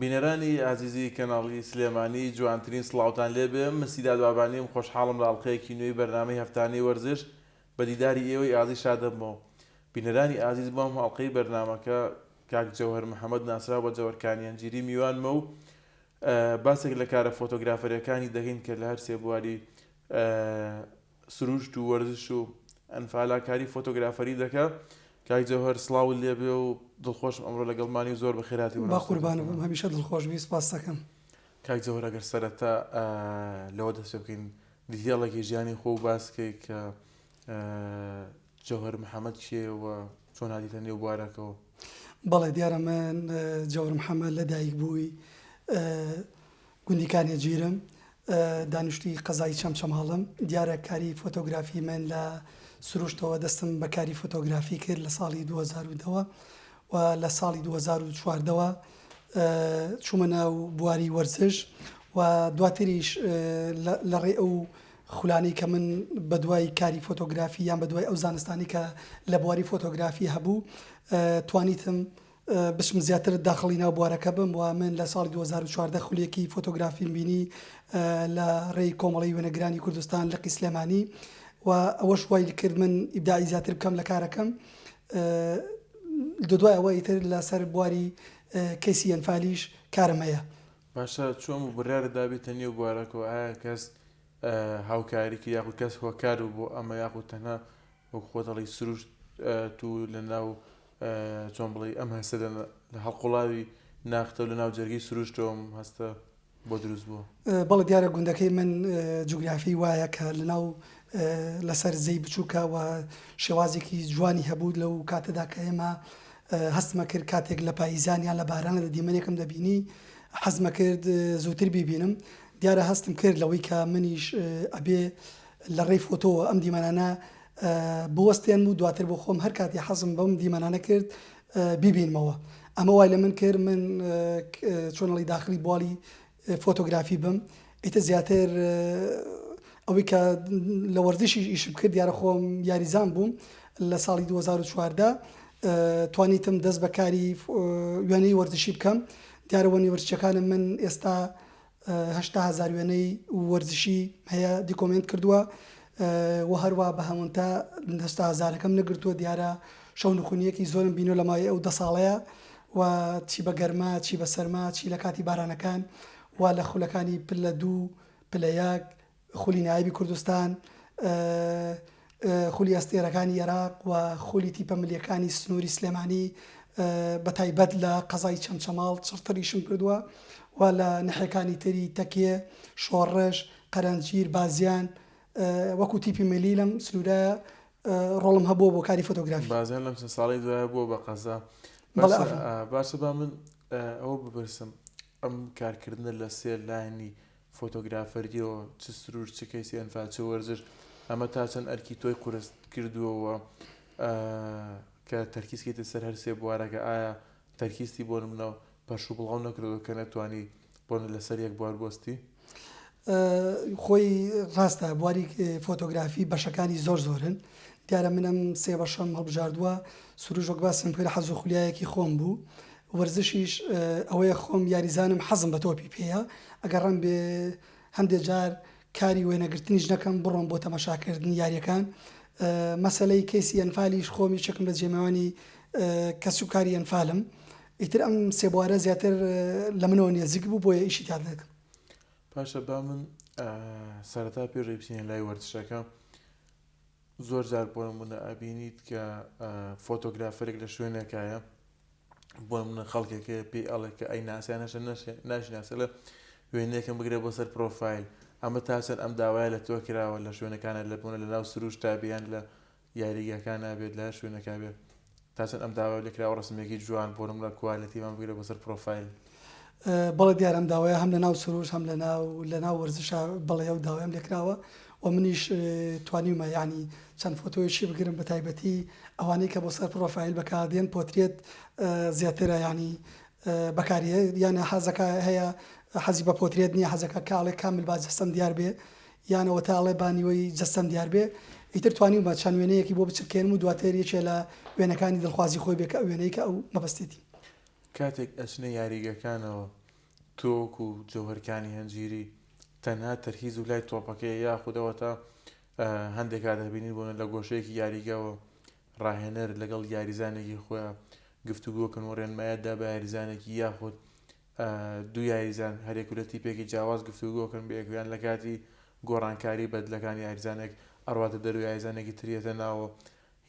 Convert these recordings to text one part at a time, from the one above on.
بینەرانی ئازیزی کەناڵی سلێمانی جوانترین سڵاوتان لێبێ من سیداد بابانیم خۆشحاڵم لە ئەڵقەیەکی نوێی بەرنامەی هەفتانەی وەرزش بە دیداری ئێوەی ئازیز شادەبمەوە بینەرانی ئازیز بۆ ئەم ئەڵقەی بەرنامەکە کاک جەوهەر محەمەد ناسراو بە جەوهەر کانیەنجیری میوانمە و باسێک لە کارە فۆتۆگرافەریەکانی دەکەین کە لە هەرسێ بواری سروشت و وەرزش و ئەنفالا کاری فۆتۆگرافەری دەکا. کاک جەوهەر سڵاوت لێبێ و دڵخۆشم ئەمڕۆ لەگەڵمانی و زۆر بەخێرهاتی بۆ ناو بەقوربانت بم هەمیشە دڵخۆش بی سپاست دەکەم. کاک جەوهەر ئەگەر سەرەتا لەوە دەست پێ بکەین detail ێکی ژیانی خۆو باس کەی کە جەوهەر محەمەد کێیە و چۆن هاتیتە نێو بوارەکەوە؟ بەڵێ دیارە من جەوهەر محەمەد لە دایک بووی گوندی کانیەجیرم، دانیشتووی قەزای چەمچەماڵم. دیارە کاری فۆتۆگرافی من لە سروشتەوە دەستم بە کاری فۆتۆگرافی کرد لە ساڵی 2010 وە و لە ساڵی 2014 وە چوومە ناو بواری وەرزش و دواتریش لە ڕێی ئەو خولانەی کە من بە دوای کاری فۆتۆگرافی یان بە دوای ئەو زانستانی کە لە بواری فۆتۆگرافی هەبوو توانیتم بچم زیاتر داخڵی ناو بوارەکە بم و من لە ساڵی 2014 خولێکی فۆتۆگرافیم بینی لە ڕێی کۆمەڵەی وێنەگرانی کوردستان لقی سلێمانی و ئەوەش وای کرد من ئیبداعی زیاتر بکەم لە کارەکەم دوای ئەوە ئیتر لەسەر بواری کەیسی ئەنفالیش کارم هەیە. باشە چۆن بوو بڕیارت دا بێیتە نێو بوارەکەوە ئایا کەس هاوکاری کرد یاخود کەس هۆکار بوو بۆ ئەمە یاخود تەنها وەک خۆت ئەڵێی سروشت و لەناو چۆن بڵێی ئەم هەستە لە هەڵقوڵاوی ناختە و لەناو جەرگەی سروشتەوە ئەم هەستە بۆ دروست بووە؟ بەڵێ دیارە گوندەکەی من جوگرافی وایە کە لەناو لەسەر زێی بچووکە و شێوازێکی جوانی هەبوو لەو کاتەدا کە ئێمە هەستمە کرد کاتێک لە پاییزان یان لە بارانە لە دیمەنێکم دەبینی حەزمە کرد زووتر بیبینم دیارە هەستم کرد لەوەی کە منیش ئەبێ لە ڕێی فۆتۆوە ئەم دیمەنانە بوەستێنم و دواتر بۆ خۆم هەر کاتی حەزم بەم دیمەنانە کرد بیبینمەوە. ئەمە وای لە من کرد من چۆن ئەڵێی داخلی بوالی فۆتۆگرافی بم. ئیتر زیاتر ئەوەی کە لە وەرزشیش ئیشم کرد دیارە خۆم یاریزان بووم لە ساڵی 2014 توانیتم دەست بە کاری وێنەی وەرزشی بکەم. دیارە وێنەی وەرزشیەکانم من ئێستا 80 هەزار وێنەی وەرزشی هەیە دیکۆمێنت کردووە و هەروا بە هەمونتا 80 هەزارەکەم نەگرتووە دیارە شەونخونیەکی زۆرم بینۆ لە ماوەی ئەو دە ساڵەیە و چی بە گەرما چی بە سەرما چی لە کاتی بارانەکان و لە خولەکانی پلە دوو پلە یەک خولی نایابی کوردستان خولی ئەستێرەکانی ئێراق و خولی تیپە ملیەکانی سنووری سلێمانی بە تایبەت لە قەزای چەمچەماڵ چڕتر ئیشم کردووە و لە نەحیەکانی تری تەکیە، شۆڕش، قەرەنجیر، بازیان وەکو تیپی ملی لەم سنوورە ڕۆڵم هەبووە بۆ کاری فۆتۆگرافی. بازیان لەم چەند ساڵەی دوایە بووە بە قەزا. بەڵێ باشە ئافەرین. باشە با من ئەوە بپرسم ئەم کارکردنە لە سێ لایەنی فۆتۆگرافەریەوە چ سروشت چ کەیسی ئەنفال چ وەرزش ئەمە تا چەند ئەرکی تۆی قورس کردووە و کە تەرکیز کەیتە سەر هەرسێ بوارەکە ئایا تەرکیزتی بۆ نمونە پەرش و بڵاو نەکردەوە کە نەتوانی بۆ لەسەر یەک بوار بوەستی؟ خۆی ڕاستە بواری فۆتۆگرافی بەشەکانی زۆر زۆرن دیارە من ئەم سێ بەشەم هەڵبژاردووە سروش وەک باسم کرد حەز و خولیایەکی خۆم بوو وەرزشیش ئەوەیە خۆم یاریزانم حەزم بە تۆپی پێیە ئەگەر ڕەنبێ هەندێ جار کاری وێنەگرتنیش نەکەم بڕۆم بۆ تەماشاکردنی یاریەکان مەسەلەی کەیسی ئەنفالیش خۆم یەکێکم لە جێماوانی کەسوکاری ئەنفالم ئیتر ئەم سێ بوارە زیاتر لە منەوە نێزیک بوو بۆیە ئیشی تیا دەکەم. باشە با من سەرەتا پێش ئەوەی بچینە لای وەرزشەکە زۆر جار بۆ نمونە ئەبینیت کە فۆتۆگرافەرێک لە شوێنێکایە بۆ نمونە خەڵکێک هەیە پێی ئەڵێ کە ئەی ناسیان هەشە ناشناسە لە وێنەیەکم بگرە بۆ سەر پرۆفایل ئەمە تا چەند ئەم داوایە لە تۆ کراوە لە شوێنەکانە لە بوونە لە ناو سروشتا بیان لە یاریگاکانا بێت لە هەر شوێنێکا بێت تا چەند ئەم داوایە لێ کراوە ڕەسمێکی جوان بۆ نمونە quality مان بگرە بۆ سەر پرۆفایل. بەڵێ دیارە ئەم داوایە هەم لە ناو سروش هەم لە ناو لە ناو وەرزشا بەڵێ ئەو داوایەم لێ کراوە و منیش توانیومە یانی چەند فۆتۆیەکی بگرم بە تایبەتی ئەوانەی کە بۆ سەر پرۆفایل بەکار دێن پۆترێت زیاترە یانی بەکاری یانە حەزەکە هەیە حەزی بە پۆترێت نییە حەزەکە کاڵێ کامل با جەستەم دیار بێ یان ئەوەتا ئەڵێ با نیوەی جەستەم دیار بێ، ئیتر توانیومە چەند وێنەیەکی بۆ بچرکێنم و دواتر یەکێ لە وێنەکانی دڵخوازی خۆی بێ کە ئەو وێنەی کە ئەو مەبەستێتی. کاتێک ئەچنە یاریگەکانەوە. تۆ وەکو جەوهەرکانی هەنجیری تەنها تەرکیز و لای تۆپەکەیە یاخود ئەوەتا هەندێک کات دەبینین بۆنە لە گۆشەیەکی یاریگاوە ڕاهێنەر لەگەڵ یاریزانێکی خۆیان گفتوگۆکەن و ڕێنمایەت دا بە یاریزانێکی یاخود دوو یاریزان هەرێک لە تیپێکی جیاواز گفتوگۆکەن بەیەکویان لە کاتی گۆڕانکاری بەدلەکان یاریزانێک ئەڕواتە دەرو یاریزانێکی تریەتە ناوە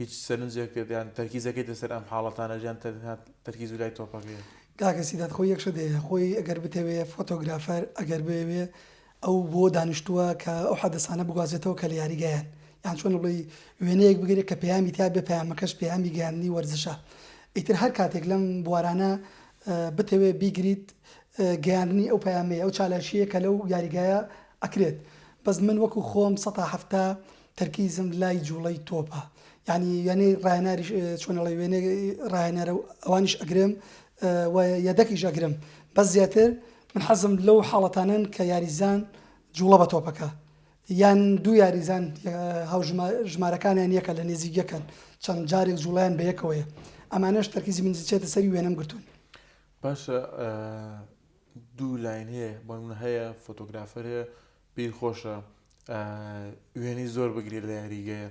هیچ سەرنجێکت یان تەرکیزەکەیتە سەر ئەم حاڵەتانە یان تەنها تەرکیز و لای تۆپەکەیە؟ کاکە سیداد خۆی یەک شت هەیە خۆی ئەگەر بتەوێ فۆتۆگرافەر ئەگەر بەیەوێ ئەو بۆ دانیشتووە کە ئەو حەدەسانە بگوازێتەوە کە لە یاریگایان یان چۆن بڵێی وێنەیەک بگرێ کە پەیامی تیا بێ پەیامەکەش پەیامی گەیاندنی وەرزشە ئیتر هەر کاتێک لەم بوارانە بتەوێ بیگریت گەیاندنی ئەو پەیامەیە ئەو چالاکییە کە لەو یاریگایە ئەکرێت بەس من وەکو خۆم سەتا حەفتا تەرکیزم لای جوڵەی تۆپە یانی وێنەی ڕاهێناریش چۆن ئەڵێی وێنەی ڕاهێنەرە و ئەوانیش ئەگرم و یەدەکیش ئەگرم بەس زیاتر من حەزم لەو حاڵەتانەن کە یاریزان جوڵە بە تۆپەکە یان دوو یاریزان هاو ژمارەکانیان یەکە لە نێزیک یەکەن چەند جارێک جوڵیان بە یەکەوەیە ئەمانەش تەرکیزی من چێتە سەری وێنەم گرتوون. باشە دوو لاین هەیە بۆ نمونە هەیە فۆتۆگرافەر هەیە پێی خۆشە وێنەی زۆر بگرێت لە یاریگەیە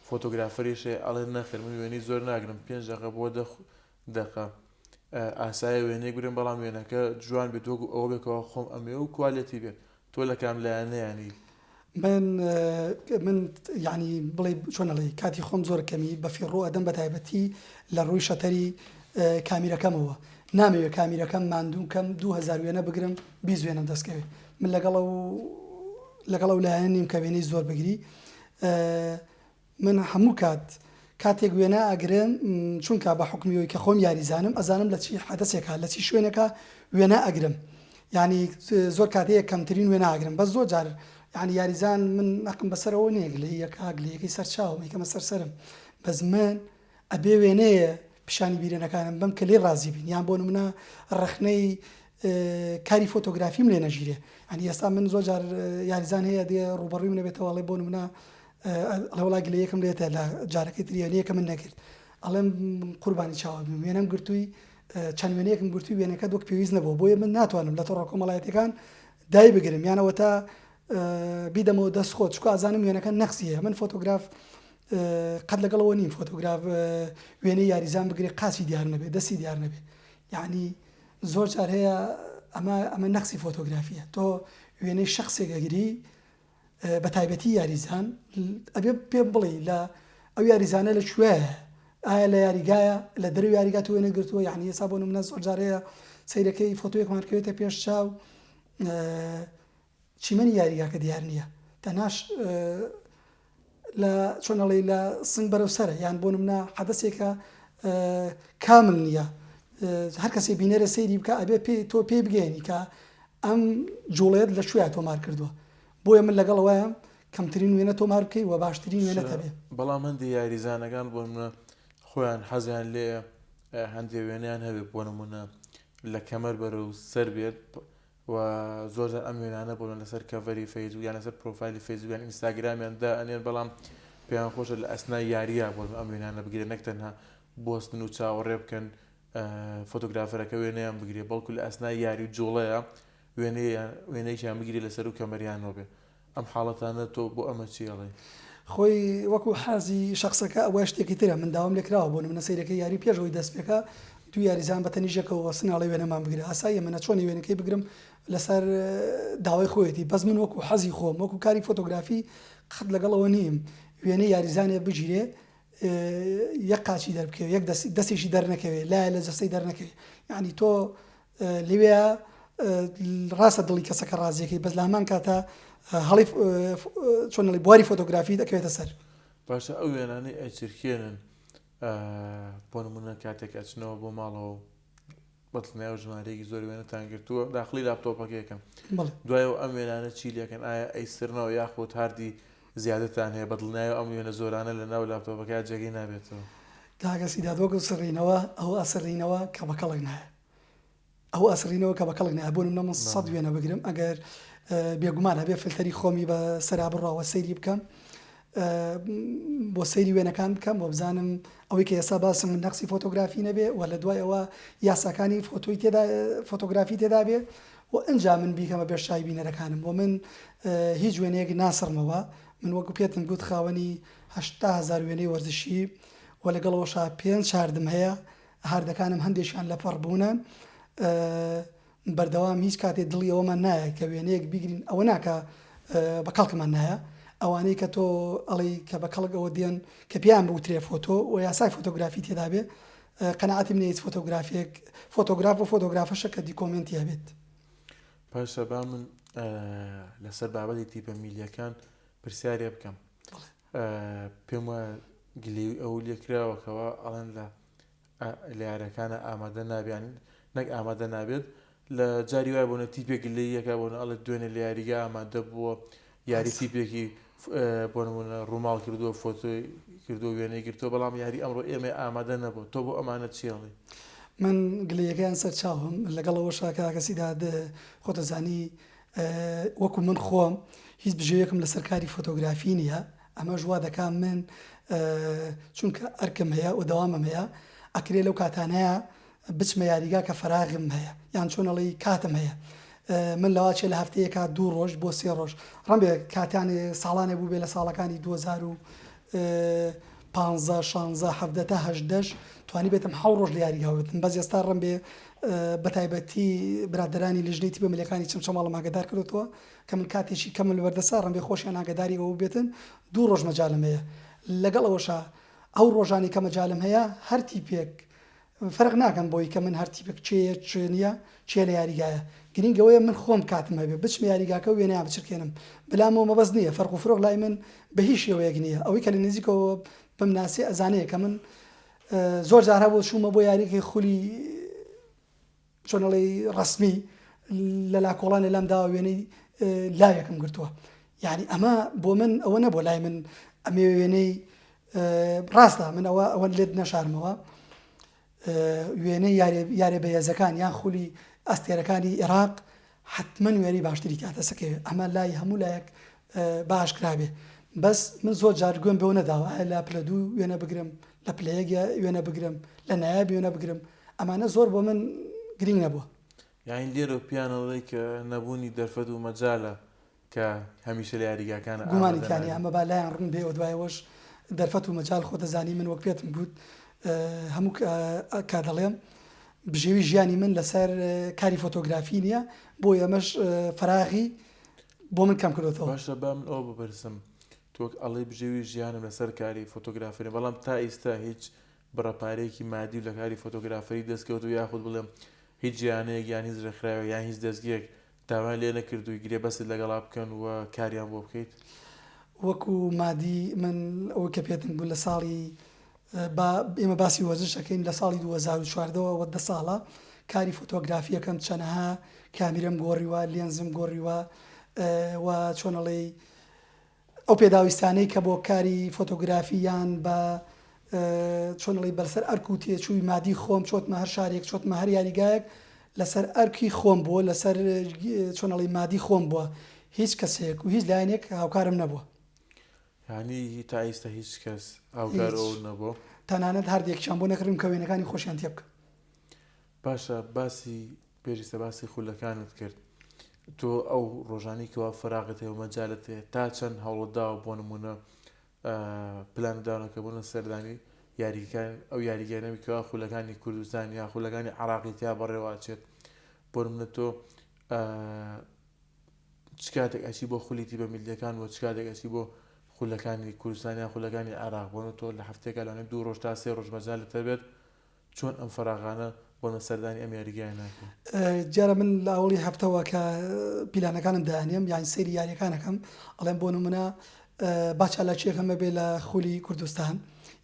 فۆتۆگرافەریش هەیە ئەڵێ نەخێر من وێنەی زۆر ناگرم پێنج دەقە بۆ دە دەقە ئاسایە وێنەیەک بگرم بەڵام وێنەکە جوان بێت وەکو ئەوە بێت کەوا خۆم ئەمەوێ و quality بێت تۆ لە کام لایەنەیانی؟ من من یعنی بڵێ چۆن ئەڵێی کاتی خۆم زۆر کەمی بە فیڕۆ ئەدەم بە تایبەتی لە ڕووی shutter ی کامیرەکەمەوە نامەوێ کامیرەکەم ماندوو کەم 2000 وێنە بگرم 20 وێنەم دەستکەوێ من لەگەڵ ئەو لەگەڵ ئەو لایەنە نیم کە وێنەی زۆر بگری من هەموو کات کاتێک وێنە ئەگرم چونکە بە حوکمی ئەوەی کە خۆم یاریزانم ئەزانم لە چی حەدەسێکا لە چی شوێنێکا وێنە ئەگرم یانی زۆر کات هەیە کەمترین وێنە ئەگرم بەس زۆر جار یانی یاریزان من حەقم بەسەرەوە نییە گلەییەکە گلەیەکەی سەر چاوم ئەیکەمە سەر سەرم بەس من ئەبێ وێنەیە پیشانی بیرەنەکانم بەم کە لێی ڕازی بین یان بۆ نمونە ڕەخنەی کاری فۆتۆگرافیم لێ نەگیرێ یانی ئێستا من زۆر جار یاریزان هەیە دێ ڕووبەڕووی منە بێتەوە ئەڵێ بۆ نمونە ئەڵێ وەڵا گلەیەکم لێتە لە جارەکەی تر یارییەکە من نەکرد ئەڵێم قوربانی چاوە بم وێنەم گرتووی چەند وێنەیەکم گرتووی وێنەکەت وەک پێویست نەبووە بۆیە من ناتوانم لە تۆڕە کۆمەڵایەتیەکان دای بگرم یانەوە تا بیدەمەوە دەست خۆت چکو ئازانم وێنەکە نەقسی هەیە من فۆتۆگراف قەت لەگەڵەوە نیم فۆتۆگراف وێنەی یاریزان بگرێ قاچی دیار نەبێ دەستی دیار نەبێ یعنی زۆر جار هەیە ئەمە ئەمە نەقسی فۆتۆگرافیە تۆ وێنەی شخصێک ئەگری بە تایبەتی یاریزان ئەبێ پێم بڵێی لە ئەو یاریزانە لە کوێیە ئایا لە یاریگایە لە دەرەوەی یاریگا تۆ وێنەت گرتووە یعنی ئێستا بۆ نمونە زۆر جار هەیە سەیرەکەی فۆتۆیەکمان کەوێتە پێش چاو چیمەنی یاریگاکە دیار نییە تەناش لە چۆن ئەڵێی لە سنگ بەرەو سەرە یان بۆ نمونە حەدەسێکە کامل نییە هەر کەسێ بینەرە سەیری بکە ئەبێ پێی تۆ پێی بگەێنی کە ئەم جوڵێت لە کوێ تۆمار کردووە بۆیە من لەگەڵ ئەوەیە کەمترین وێنە تۆمار بکەی و باشترین وێنە هەبێ بەڵام هەندی یاریزانەکان بۆ نمونە خۆیان حەزیان لێ هەندێ وێنەیان هەبێت بۆ نمونە لە کەمەر بەرەو سەر بێت و زۆر جار ئەم وێنانە بۆ لەسەر cover ی فەیسبوک یان لەسەر پرۆفایلی فەیسبوک یان ئینستاگرامیان دائەنێن بەڵام پێیان خۆشە لە ئەسنای یارییا بۆ ئەم وێنانە بگرێن نەک تەنها بوەستن و چاوەڕێ بکەن فۆتۆگرافەرەکە وێنەیان بگرێ بەڵکو لە ئەسنای یاری و جوڵەیە وێنەیان وێنەیەکیان بگیرێ لەسەر و کەمەریانەوە بێ ئەم حاڵەتانە تۆ بۆ ئەمە چی ئەڵێی؟ خۆی وەکو حەزی شەخسەکە ئەوە شتێکی ترە من داوام لێکراوە بۆ نمونە سەیرەکەی یاری پێش ئەوەی دەست پێکا دوو یاریزان بە تەنیشت یەکەوە وەستن ئەڵێ وێنەمان بگرە ئاساییە من ئەچۆنی وێنەکەی بگرم لەسەر داوای خۆیەتی بەس من وەکو حەزی خۆم وەکو کاری فۆتۆگرافی قەت لەگەڵ ئەوە نیم وێنەی یاریزانێ بگیرێ یەک قاچی دەربکەوێ یەک دەستێکی دەرنەکەوێ لایە لە جەستەی دەرنەکەوێ یعنی تۆ لەوێ ڕاستە دڵی کەسەکە ڕازیەکەی بەس لە هەمان کاتا هەڵی چۆن ئەڵێی بواری فۆتۆگرافیت ئەکەوێتە سەر. باشە ئەو وێنانەی ئەیچرکێنن بۆ نمونە کاتێک ئەچنەوە بۆ ماڵەوە بەدڵنیایەوە ژمارەیەکی زۆر وێنەتان گرتووە داخلی لاپتۆپەکەیەکەن دوایەوە ئەم وێنانە چی لەکەن ئایا ئەیسرنەوە یاخود هاردی زیادەتان هەیە بەدڵنیایەوە ئەم وێنە زۆرانە لە ناو لاپتۆپەکە جێگەی نابێتەوە. کاکە سیداد وەکو سڕینەوە ئەو ئەسڕینەوە کە بە کەڵک نایە ئەو ئەسڕینەوە کە بە کەڵک نایە بۆ نمونە من سەد وێنە بگرم ئەگەر بێگومان هەبێ فلتەری خۆمی بە سەرا بڕاوە سەیری بکەم بۆ سەیری وێنەکان بکەم بۆ بزانم ئەوەی کە ئێستا باسم من نەقسی فۆتۆگرافی نەبێ و لە دوای ئەوە یاساکانی فۆتۆی تێدا فۆتۆگرافی تێدا بێ و و ئنجا من بیکەمە پێش چاوی بینەرەکانم و من هیچ وێنەیەک ناسڕمەوە من وەکو پێتم گوت خاوەنی 80 هەزار وێنەی وەرزشی و لەگەڵ ئەوەشا پێنج هاردم هەیە هاردەکانم هەندێکیان لە پەڕ بوونە بەردەوام هیچ کاتێ دڵی ئەوەمان نایە کە وێنەیەک بیگرین ئەوە نا کە بە کەڵکمان نایە ئەوانەی کە تۆ ئەڵێی کە بە کەڵک ئەوە دێن کە پێیان بوترێ فۆتۆ و یاسای فۆتۆگرافی تێدا بێ قەناعەتی منە هیچ فۆتۆگرافێک فۆتۆگراف و فۆتۆگرافەشە کە دیکۆمێنتی هەبێت. باشە با من لەسەر بابەتی تیپە میلیەکان پرسیارێ بکەم پێم وایە گلەیی ئەو لێکراوە کەوا ئەڵێن لە لە یارەکانە ئامادە نابیان نەک ئامادە نابێت لە جاری وای بۆنە تیپێک گلەییەکە بۆنە ئەڵێ دوێنێ لە یاریگا ئامادە بووە یاری تیپێکی بۆ نمونە ڕووماڵ کردووە فۆتۆی کردووە وێنەی گرتووە بەڵام یاری ئەمڕۆ ئێمە ئامادە نەبوو تۆ بۆ ئەمانە چی ئەڵێی؟ من گلەیەکەیان سەر چاوم لەگەڵ ئەوەشا کاکە سیداد خۆتەزانی وەکو من خۆم هیچ بژێویەکم لەسەر کاری فۆتۆگرافی نییە ئەمەش وا دەکا من چونکە ئەرکم هەیە و دەوامم هەیە ئەکرێ لەو کاتانەیە بچمە یاریگا کە فەراغم هەیە یان چۆن ئەڵێی کاتم هەیە من لەواچێ لە هەفتەیەکا دوو ڕۆژ بۆ سێ ڕۆژ ڕەنبێ کاتانێ ساڵانێ بووبێ لە ساڵەکانی 2015 16 17 تا هەژدەش توانی بێتم حەو ڕۆژ لە یاریگا بێتم بەس ئێستا ڕەنبێ بەتایبەتی برادەرانی لیژنەی تیپە ملیەکانی چەمچەماڵم ئاگادار کردۆتەوە کە من کاتێکی کەمم لەبەردەستە ڕەنبێ خۆشیان ئاگاداری ئەوە بێتن دوو ڕۆژ مەجالم هەیە لەگەڵ ئەوەشا ئەو ڕۆژانی کە مەجالم هەیە هەر تیپێک فەرق ناکەم بۆی کە من هەر تیپێک کێیە کێ نییە کێ لە یاریگایە گرینگ ئەوەیە من خۆم کاتم هەبێ بچمە یاریگاکە و وێنەیان بچرکێنم بەلامەوە مەبەست نییە فەرق و فرۆق لای من بە هیچ شێوەیەک نییە ئەوەی کە لە نزیکەوە بمناسێ ئەزانێ کە من زۆر جار هەبوو چوومە بۆ یاریی خولی چۆن ئەڵێی ڕەسمی لە لاکۆڵانێ لام داوە وێنەی لاوێکم گرتووە یعنی ئەمە بۆ من ئەوە نەبوو لای من ئەمێ وێنەی ڕاستە من ئەوە ئەوە لێت نەشارمەوە وێنەی یارێ بەهێزەکان یان خولی ئەستێرەکانی عێراق حتمما وێنەی باشتری تیا دەسەکەوێ ئەمە لای هەموو لایەک باش کرابێ بەس من زۆر جار گوێم بەوە نەداوە ئایا لە پلە دوو وێنە بگرم لە پلە یەک وێنە بگرم لە نایاب وێنە بگرم ئەمانە زۆر بۆ من گرینگ نەبووە. یانی لێرەوە پێیان ئەڵێی کە نەبوونی دەرفەت و مەجالە کە هەمیشە لە یاریگاکانە گومانی ئامادە تیا نیە نابی. ئەمە با لایان ڕوون بێ و دوای ئەوەش دەرفەت و مەجال خۆت دەزانی من وەک پێتم گوت هەموو کات دەڵێم بژێوی ژیانی من لەسەر کاری فۆتۆگرافی نیە بۆیە ئەمەش فەراغی بۆ من کەم کردۆتەوە. باشە با من ئەوە بپرسم تۆ وەک ئەڵێی بژێوی ژیانم لەسەر کاری فۆتۆگرافی نیە بەڵام تا ئیستا هیچ بڕە پارەیەکی مادی و لە کاری فۆتۆگرافەری دەست کەوتوو یاخود بڵێم هیچ یانەیەک یان هیچ ڕێکخراوێک یان هیچ دەزگەیەک داوایان لێ نەکردووی گرێبەستت لەگەڵا بکەن و کاریان بۆ بکەیت؟ وەکو مادی من ئەوەی کە پێتم گوت لە ساڵی با ئێمە باسی وەرزش ئەکەین لە ساڵی 2014 ەوە ئەوە دە ساڵە کاری فۆتۆگرافی ئەکەم چەنەها کامیرەم گۆڕیوە لێنزم گۆڕیوە و چۆن ئەڵێی ئەو پێداویستانەی کە بۆ کاری فۆتۆگرافی یان بە چۆن ئەڵێی بەسەر ئەرک و تێچووی مادی خۆم چۆتمە هەر شارێک چۆتمە هەر یاریگایەک لەسەر ئەرکی خۆم بووە لەسەر چۆن ئەڵێی مادی خۆم بووە هیچ کەسێک و هیچ لایەنێک هاوکارم نەبووە. یانی تا ئیستا هیچ کەس هاوکار هیچ ئەو نەبووە؟ تەنانەت هەردێکیان بۆ نەکڕیم کە وێنەکانی خۆشیان تێ بکەم. باشە باسی پێش ئیستا باسی خولەکانت کرد تۆ ئەو ڕۆژانەی کەوا فەراغت هەیە و مەجالت هەیە تا چەند هەوڵت داوە بۆ نمونە پلانت داوە کە بۆنە سەردانی یاریگەکان ئەو یاریگانەی کەوا خولەکانی کوردستان یا خولەکانی عراقی تیا بەڕێوە ئەچێت بۆ نمونە تۆ چ کاتێک ئەچی بۆ خولی تیپە میللیەکان و چ کاتێک ئەچی بۆ خولەکانی کوردستان یان خولەکانی عێراق بۆنە تۆ لە هەفتەیەکا لەوانەیە دوو ڕۆژ تا سێ ڕۆژ مەجالت هەبێت چۆن ئەم فەراغانە بۆنە سەردانی ئەم یاریگایە ناکەی؟ دیارە من لە ئەوەڵی هەفتەوە کە پیلانەکانم دانێم یان سەیری یاریەکان ئەکەم ئەڵێم بۆ نمونە با چالاکیەکەم هەبێ لە خولی کوردستان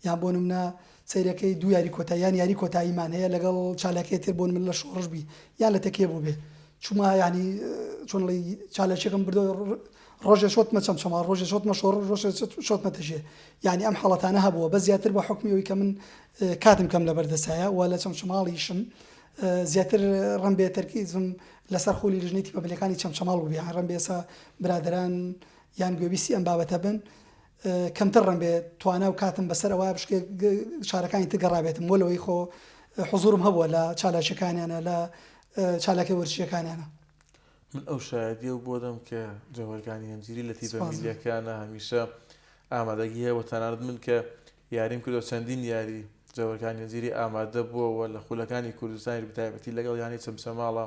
یان بۆ نمونە سەیرەکەی دوو یاری کۆتایی یان یاری کۆتاییمان هەیە لەگەڵ چالاکیە تر بۆ نمونە لە شۆڕش بی یان لە تەکیە بووبێ چوومە یانی چۆن ئەڵێی چالاکیەکەم بردەوە ڕۆژێ شۆتمە چەمچەماڵ ڕۆژێ شۆتمە شۆڕش ڕۆژێ شۆتمە تەژێ یانی ئەم حاڵەتانە هەبووە بەس زیاتر بە حوکمی ئەوەی کە من کاتم کەم لەبەر دەستایە و لە چەمچەماڵیشم زیاتر ڕەنبێ تەرکیزم لەسەر خولی لژنەی تیپە ملیەکانی چەمچەماڵ بووبێ یان ڕەنبێ ئێستا برادەران یان گوێبیستی ئەم بابەتە بن کەمتر ڕەنبێ توانا و کاتم بەسەر ئەوە بشکێ شارەکانی تر گەڕابێتم وە لەوەی خۆ حزورم هەبووە لە چالاکیەکانیانە لە چالاکیە وەرزشیەکانیانە. من ئەو شایەدیەو بۆ دەم کە جەوهەرکانی هەنجیری لە تیپە میللیەکانە هەمیشە ئامادەگی هەیە و تەنانەت من کە یاریم کردوە چەندین یاری جەوهەرکانی هەنجیری ئامادە بووە و لە خولەکانی کوردستانیش بەتایبەتی لەگەڵ یانەی چەمچەماڵە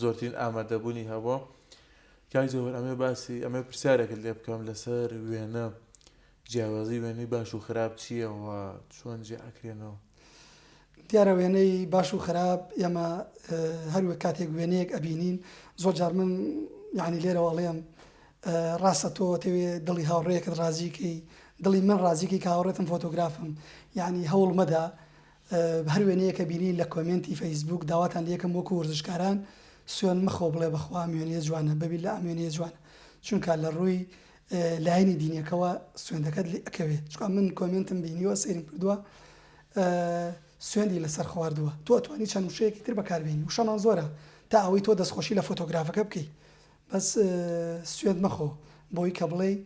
زۆرترین ئامادەبوونی هەبووە. کاک جەوهەر ئەمەوێ باسی ئەمەوێ پرسیارێکت لێ بکەم لەسەر وێنە جیاوازی وێنەی باش و خراپ چییە و چۆن جیا ئەکرێنەوە؟ دیارە وێنەی باش و خراپ ئێمە هەر وەک کاتێک وێنەیەک ئەبینین زۆر جار من یعنی لێرەوە ئەڵێم ڕاستە تۆ ئەتەوێ دڵی هاوڕێیەکت ڕازی کەی دڵی من ڕازی کەی کە هاوڕێتم فۆتۆگرافم یعنی هەوڵ مەدە هەر وێنەیەکە بینی لە کۆمێنتی فەیسبوک داواتان لێکەم وەکو وەرزشکاران سوێن مەخۆ بڵێ بەخوا ئەم وێنەیە جوانە بەبیللە ئەم وێنەیە جوانە چونکە لە ڕووی لایەنی دینیەکەوە سوێندەکەت لێ ئەکەوێ چونکە من کۆمێنتم بینیوە سەیرم کردووە سوێندی لەسەر خواردووە تۆ ئەتوانی چەند وشەیەکی تر بەکاربێنی وشەمان زۆرە تا ئەوەی تۆ دەستخۆشی لە فۆتۆگرافەکە بکەی بەس سوێند مەخۆ بۆی کە بڵێی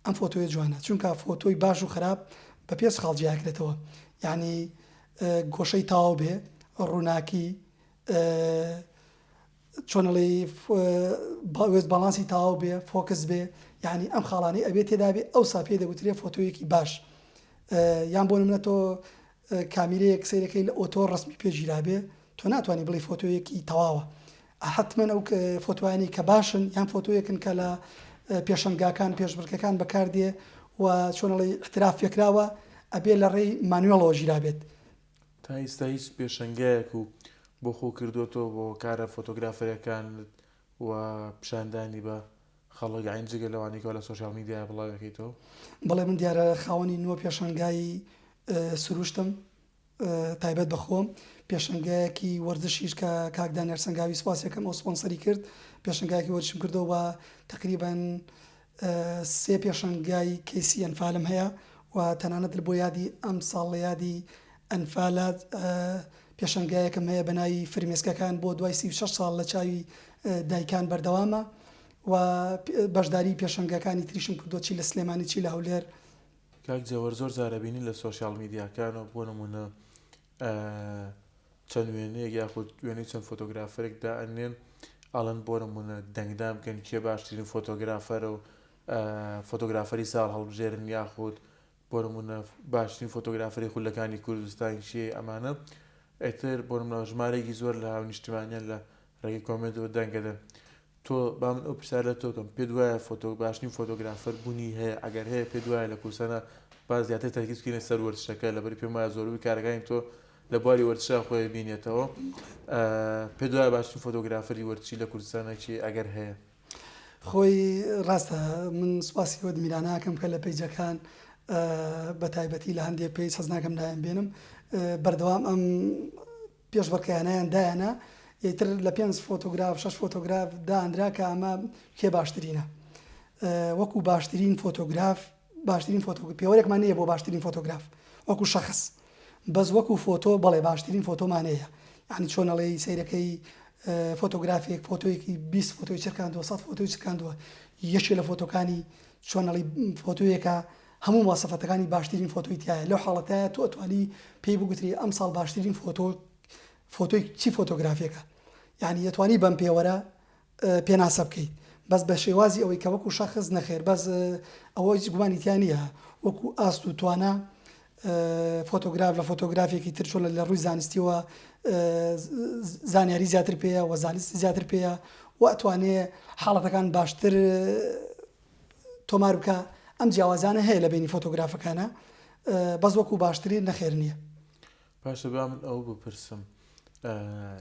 ئەم فۆتۆیە جوانە چونکە فۆتۆی باش و خراپ بە پێنج خاڵ جیاکرێتەوە یعنی گۆشەی تەواو بێ ڕووناکی چۆن ئەڵێی وێست باڵانسی تەواو بێ فۆکس بێ یعنی ئەم خاڵانەی ئەبێ تێدا بێ ئەوسا پێی دەگوترێ فۆتۆیەکی باش یان بۆ نمونە تۆ کامیرەیەک سەیرەکەی لە ئۆتۆ ڕسمی پێگیرابێ تۆ ناتوانانی بڵێ فۆتۆیەکی تەواوە حتمما ئەو فۆتۆیانی کە باشن یان فۆتۆیەکن کە لە پێشەنگاکان پێشبڕکەکان بەکاردێ و چۆنەڵی احتراف پێکراوە ئەبێ لە ڕێی مانوێڵەوە گیرابێت تا ئیستا هیچ پێشەنگایەک و بۆ خۆ کردۆتەوە بۆ کارە فۆتۆگرافەرەکانت و پیشاندانی بە خەڵک یانی جگە لەوانەی کەوا لە سۆشیال میدیا بڵاوی ئەکەیتەوە؟ بەڵێ من دیارە خاوەنی نۆ پێشەنگای سروشتم تایبەت بە خۆم پێشەنگایەکی وەرزشیش کە کاک دانیار سەنگاوی سوپاسی ئەکەم ئەو سپۆنسەری کرد پێشەنگایەکی وەرزشیم کردەوە و تەقریبەن سێ پێشەنگای کەیسی ئەنفالم هەیە و تەنانەت بۆ یادی ئەمساڵ لە یادی ئەنفالە پێشەنگایەکم هەیە بە ناوی فرمێسکەکان بۆ دوای 36 ساڵ لە چاوی دایکان بەردەوامە و بەشداری پێشەنگاکانی تریشم کردووە چی لە سلێمانی چی لە هەولێر. کاک جەوەر زۆر جار ئەبینین لە سۆشیال میدیاکانەوە بۆ نمونە چەند وێنەیەک یاخود وێنەی چەند فۆتۆگرافەرێک دائەنێن ئەڵێن بۆ نمونە دەنگدان بکەن کێ باشترین فۆتۆگرافەرە و فۆتۆگرافەری ساڵ هەڵبژێرن یاخود بۆ نمونە باشترین فۆتۆگرافەری خولەکانی کوردستان کێ ئەمانە ئیتر بۆ نمونە ژمارەیەکی زۆر لە هاونیشتمانیان لە ڕێگەی کۆمێنتەوە دەنگەدەن تۆ با من ئەو پرسیارە لە تۆ کەم پێت وایە فۆتۆ باشترین فۆتۆگرافەر بوونی هەیە ئەگەر هەیە پێت وایە لە کوردستانە با زیاتر تەرکیز بکەینە سەر وەرزشەکە لەبەری پێم وایە زۆربەی کارەکانی تۆ لە بواری وەرزشا خۆی بینێتەوە پێت وایە باشترین فۆتۆگرافەری وەرزشی لە کوردستانە کێ ئەگەر هەیە؟ خۆی ڕاستە من سوپاسی ئەوە میرانە ئەکەم کە لە پەیجەکان بە تایبەتی لە هەندێک پەیج حەز ناکەم ناویان بێنم بەردەوام ئەم پێشبڕکێیانەیان دایانە ئیتر لە پێنج فۆتۆگراف شەش فۆتۆگراف دانرا کە ئەمە کێ باشترینە وەکو باشترین فۆتۆگراف باشترین فۆتۆ پێوەرێکمان نییە بۆ باشترین فۆتۆگراف وەکو شەخس بەس وەکو فۆتۆ بەڵێ باشترین فۆتۆمان هەیە یعنی چۆن ئەڵێی سەیرەکەی فۆتۆگرافێک فۆتۆیەکی 20 فۆتۆی چرکاندووە 100 فۆتۆی چرکاندووە یەکێ لە فۆتۆکانی چۆن ئەڵێی فۆتۆیەکە هەموو مواسەفەتەکانی باشترین فۆتۆی تیایە لەو حاڵەتایە تۆ ئەتوانی پێی بگوتری ئەمساڵ باشترین فۆتۆ فۆتۆی چی فۆتۆگرافێکە یعنی ئەتوانی بەم پێوەرە پێناسە بکەیت بەس بە شێوازی ئەوەی کە وەکو شەخس نەخێر بەس ئەوە هیچ گومانی تیا نییە وەکو ئاست و توانا فۆتۆگراف لە فۆتۆگرافێکی تر چۆن لە ڕووی زانستیەوە زانیاری زیاتر پێیە وە زانستی زیاتر پێیە و ئەتوانێ حاڵەتەکان باشتر تۆمار بکا ئەم جیاوازانە هەیە لە بینی فۆتۆگرافەکانە بەس وەکو باشترین نەخێر نییە. باشە با من ئەوە بپرسم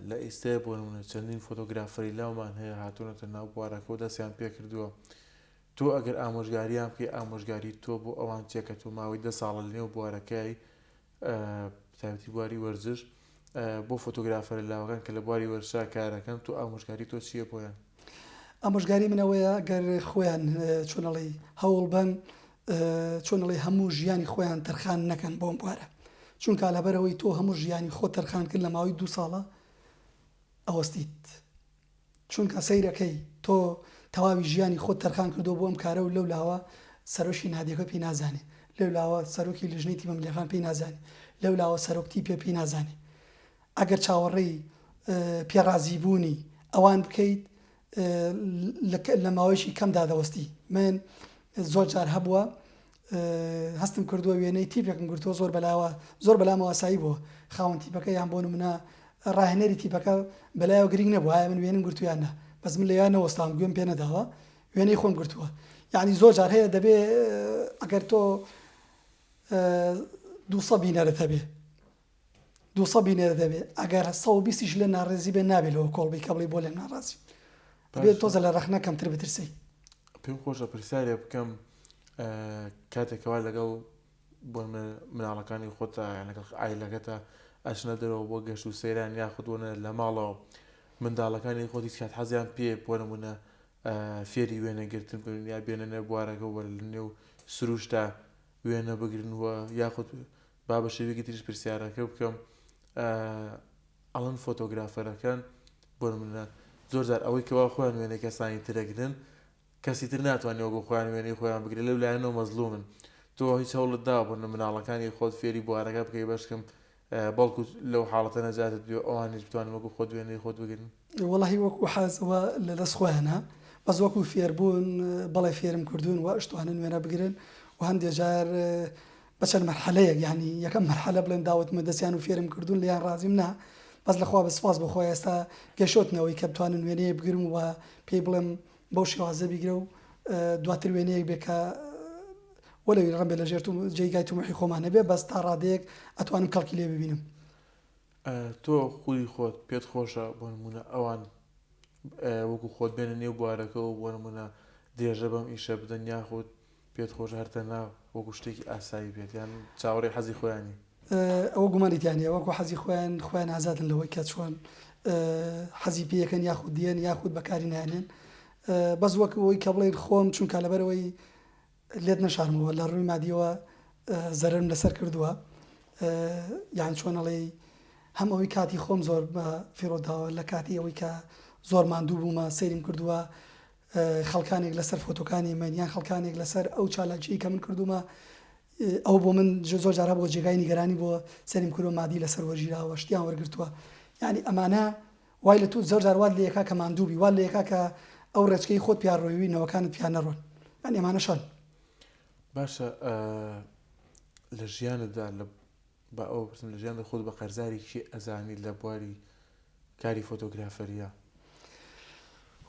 لە ئێستای بۆ نمونە چەندین فۆتۆگرافەری لاومان هەیە هاتوونەتە ناو بوارەکە و دەستیان پێکردووە تۆ ئەگەر ئامۆژگاریان بکەی ئامۆژگاری تۆ بۆ ئەوان چیە کە تۆ ماوەی دە ساڵە لەنێو بوارەکەی تایبەتی بواری وەرزش بۆ فۆتۆگرافەرە لاوەکان کە لە بواری وەرزشا کارەکەن تۆ ئامۆژگاری تۆ چییە بۆیان؟ ئامۆژگاری من ئەوەیە گەر خۆیان چۆن ئەڵێی هەوڵ بەن چۆن ئەڵێی هەموو ژیانی خۆیان تەرخان نەکەن بۆم بوارە چونکە لەبەرئەوەی تۆ هەموو ژیانی خۆت تەرخان کرد لە ماوەی دوو ساڵە ئەوەستیت چونکە سەیرەکەی تۆ تەواوی ژیانی خۆت تەرخان کردووە بۆ ئەم کارە و لەو لاوە سەرۆکی نادیەکە پێی نازانێ لەو لاوە سەرۆکی لیژنەی تیمە ملیەکان پێی نازانێ لەو لاوە سەرۆک تیپێ پێی نازانێ ئەگەر چاوەڕێی پێ ڕازی بوونی ئەوان بکەیت. لە ماوەیەکی کەمدا دەوەستی. من زۆر جار هەبووە هەستم کردووە وێنەی تیپێکم گرتووە زۆر بەلاوە زۆر بەلامەوە ئاسایی بووە خاوەن تیپەکە یان بۆ نمونە ڕاهێنەری تیپەکە بەلایەوە گرنگ نەبوو ئایا من وێنم گرتوو یان نا بەس من لەویا نەوەستام گوێم پێ نەداوە وێنەی خۆم گرتووە یعنی زۆر جار هەیە دەبێ ئەگەر تۆ دووسە بینەرت هەبێ 200 بینەرت هەبێ ئەگەر 120 یش لێ ناڕێزی بێ نابێ لەوە کۆڵ بی کە بڵێی بۆ لێم ناڕازی دەبێت باشە تۆزە لە ڕەخنە کەمتر بترسی. پێم خۆشە پرسیارێ بکەم کاتێک کەوا لەگەڵ بۆ مناڵەکانی خۆتا یان لەگەڵ عایلەکەتا ئەچنە دەرەوە بۆ گەشت و سەیران یاخود بۆ لە ماڵەوە منداڵەکانی خۆت هیچ کات حەزیان پێ بۆ نمونە فێری وێنەگرتن بن یا بێنە نێو بوارەکە وە لە نێو سروشتا وێنە بگرن و یاخود با بە شێوەیەکی تریش پرسیارەکە بکەم ئەڵەن فۆتۆگرافەرەکان بۆ نمونە زۆر جار ئەوەی کەوا خۆیان وێنەی کەسانی ترەگرن کەسی تر ناتوانێت وەکو خۆیان وێنەی خۆیان بگرێت لەو لایەنەوە مەزلومن تۆ هیچ هەوڵت داوە بۆ مناڵەکانی خۆت فێری بوارەکە بکەی بەشکم بەڵکو لەو حاڵەتە نەجاتت بێ ئەوانیش بتوانن وەکو خۆت وێنەی خۆت بگرن. وەڵاهی وەکو حەز ئەوە لە دەست خۆیانە بەس وەکو فێربوون بەڵێ فێرم کردوون و ئەشتوانن وێنە بگرن و هەندێ جار بە چەند مەرحەلەیەک یانی یەکەم مەرحەلە بڵێم داوەتمە دەستیان و فێرم کردوون لێیان ڕازیم نا بەس لە خوا بە سوپاس بۆ خوا ئێستا گەشۆتنەوەی کە بتوانن وێنەیەک بگرم و پێی بڵێم بەو شێوازە بیگرە و دواتر وێنەیەک بێ کە وەلەوی ڕەنبێ لە ژێر جێگای تموحی خۆمان نەبێ بەس تا ڕادەیەک ئەتوانم کەڵکی لێ ببینم. تۆ خودی خۆت پێت خۆشە بۆ نموونە ئەوان وەکو خۆت بێنە نێو بوارەکەوە بۆ نموونە درێژە بەم ئیشە بدەن یاخود پێت خۆشە هەر تەنها وەکو شتێکی ئاسایی بێت یان چاوەڕێی حەزی خۆیانی؟ ئەوە گومانی تیا نییە وەکو حەزی خۆیان خۆیان ئازادن لەوەی کە چۆن حەزی پێیەکەن یاخود دیێن یاخود بەکاری نایەنێن بەس وەک ئەوەی کە بڵێن خۆم چونکە لەبەرەوەی لێت نەشارمەوە لە ڕووی مادیەوە زەرەرم لەسەر کردووە یان چۆن ئەڵێی هەم ئەوەی کاتی خۆم زۆر بە فیڕۆ داوە لە کاتی ئەوەی کە زۆر ماندوو بوومە سەیرم کردووە خەڵکانێک لەسەر فۆتۆکانی من یان خەڵکانێک لەسەر ئەو چالاکیی کە من کردوومە ئەو بۆ من زۆر جارە بۆ جێگای نیگەرانی بۆ سەریم کردووە مادی لەسەر وەرگیراوە شتیان وەرگرتووە یعنی ئەمانە وای لە تۆ زۆر جار وات لێکا کە ماندوو بی وات لێکا کە ئەو ڕێچکەی خۆت پیا ڕۆیوی نەوەکانت پیا نەڕۆن یعنی ئەمانە شەن. باشە لە ژیانتدا لە با ئەوە بپرسم لە ژیاندا خۆت بە قەرزاری کێ ئەزانی لە بواری کاری فۆتۆگرافەریە؟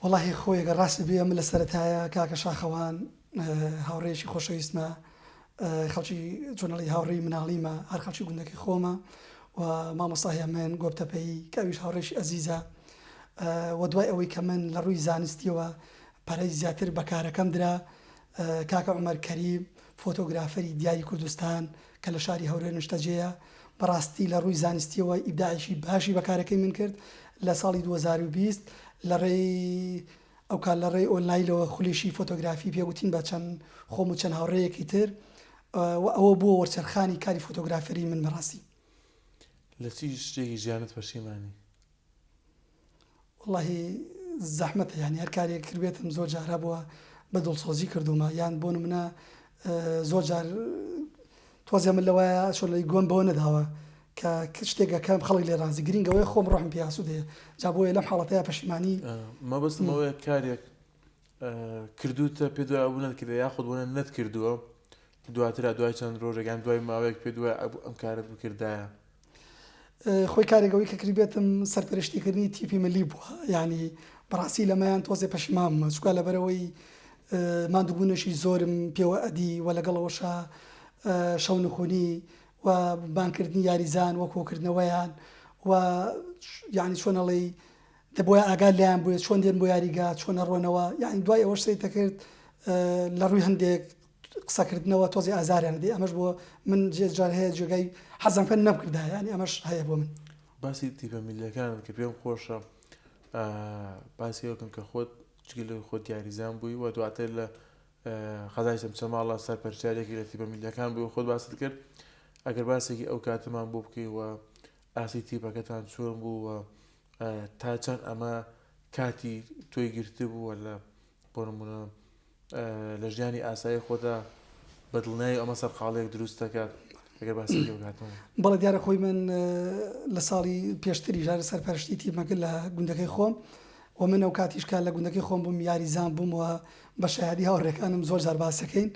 وەڵاهی خۆی گەر ڕاست بێ من لە سەرەتایە کاکە شاخەوان هاوڕێیەکی خۆشەویستمە خەڵکی چۆنەڵی هاوڕێی مناڵیمە هەر خەڵکی گوندەکەی خۆمە و مامۆستا هێمن گۆپتەپەیی کە ئەویش هاوڕێکی ئەزیزە و دوای ئەوەی کە من لە ڕووی زانستیەوە پەرەی زیاتر بە کارەکەم درا کاکە عومەر کەریم فۆتۆگرافەری دیاری کوردستان کە لە شاری هەولێر نیشتەجێیە بەڕاستی لە ڕووی زانستیەوە ئیبداعێکی باشی بە کارەکەی من کرد لە ساڵی 2020 لە ڕێی ئەوکات لە ڕێی ئۆنلاینەوە خولێکی فۆتۆگرافی پێ گوتین بە چەند خۆم و چەند هاوڕێیەکی تر و ئەوە بووە وەرچەرخانی کاری فۆتۆگرافەری من بەڕاستی. لە چی شتێکی ژیانت پەشیمانی؟ وەڵاهی زەحمەتە یانی هەر کارێک کردبێتم زۆر جار هەبووە بە دڵسۆزی کردوومە یان بۆ نمونە زۆر جار تۆزێ من لەوایە چۆن لەی گوێم بەوە نەداوە کە شتێک ئەکەم خەڵک لێ ڕازی گرینگ ئەوەیە خۆم ڕۆحم پێ ئاسوودەیە جا بۆیە لەم حاڵەتەیا پەشیمانی مەبەستم ئەوەیە کارێک کردوتە پێ دوای ئەبوو نەتکردە یاخود بۆ نەتکردووە دواترا دوای چەند ڕۆژێک یان دوای ماوەیەک پێ دوای ئەبوو ئەم کارت بکردایە. خۆی کارێک ئەوەی کە کردبێتم سەرپەرشتیکردنی تیپی ملی بووە یعنی بەڕاستی لەمەیان تۆزێ پەشیمان بوومە چونکە لەبەرئەوەی ماندووبوونێکی زۆرم پێوە ئەدی و لەگەڵ ئەوەشا شەونخونی و بانگکردنی یاریزان و کۆکردنەوەیان و یعنی چۆن ئەڵێی دەبوایە ئاگات لێیان بووێ چۆن دێن بۆ یاریگا چۆن ئەڕۆنەوە یعنی دوای ئەوەش سەیرت دەکرد لە ڕووی هەندێک قسەکردنەوە تۆزێ ئازاریان دەدەی ئەمەش بۆ من جێ جار هەیە جێگای حەزم پێ نەمکردایە یعنی ئەمەش هەیە بۆ من. باسی تیپە میللیەکانت کرد پێم خۆشە باسی ئەوە بکەم کە خۆت جگە لەوەی خۆت یاریزان بووی و دواتر لە قەزای چەمچەماڵە سەرپەرشتیارێکی لە تیپە میللیەکان بووی و خۆت باست کرد ئەگەر باسێکی ئەو کاتەمان بۆ بکەی و ئاستی تیپەکەتان چۆن بوو و تا چەند ئەمە کاتی تۆی گرتبوو لە بۆ نمونە لە ژیانی ئاسایی خۆتا بە دڵنیایی ئەمە سەرقاڵیەک دروست دەکات ئەگەر باسی لێ بکاتەوە. بەڵێ دیارە خۆی من لە ساڵی پێشتریش هەر سەرپەرشتی تیپمە کرد لە گوندەکەی خۆم. و من ئەوکاتیش کە لە گوندەکەی خۆم بووم یاریزان بووم و بە شایەدی هاوڕێکانم زۆر جار باسەکەین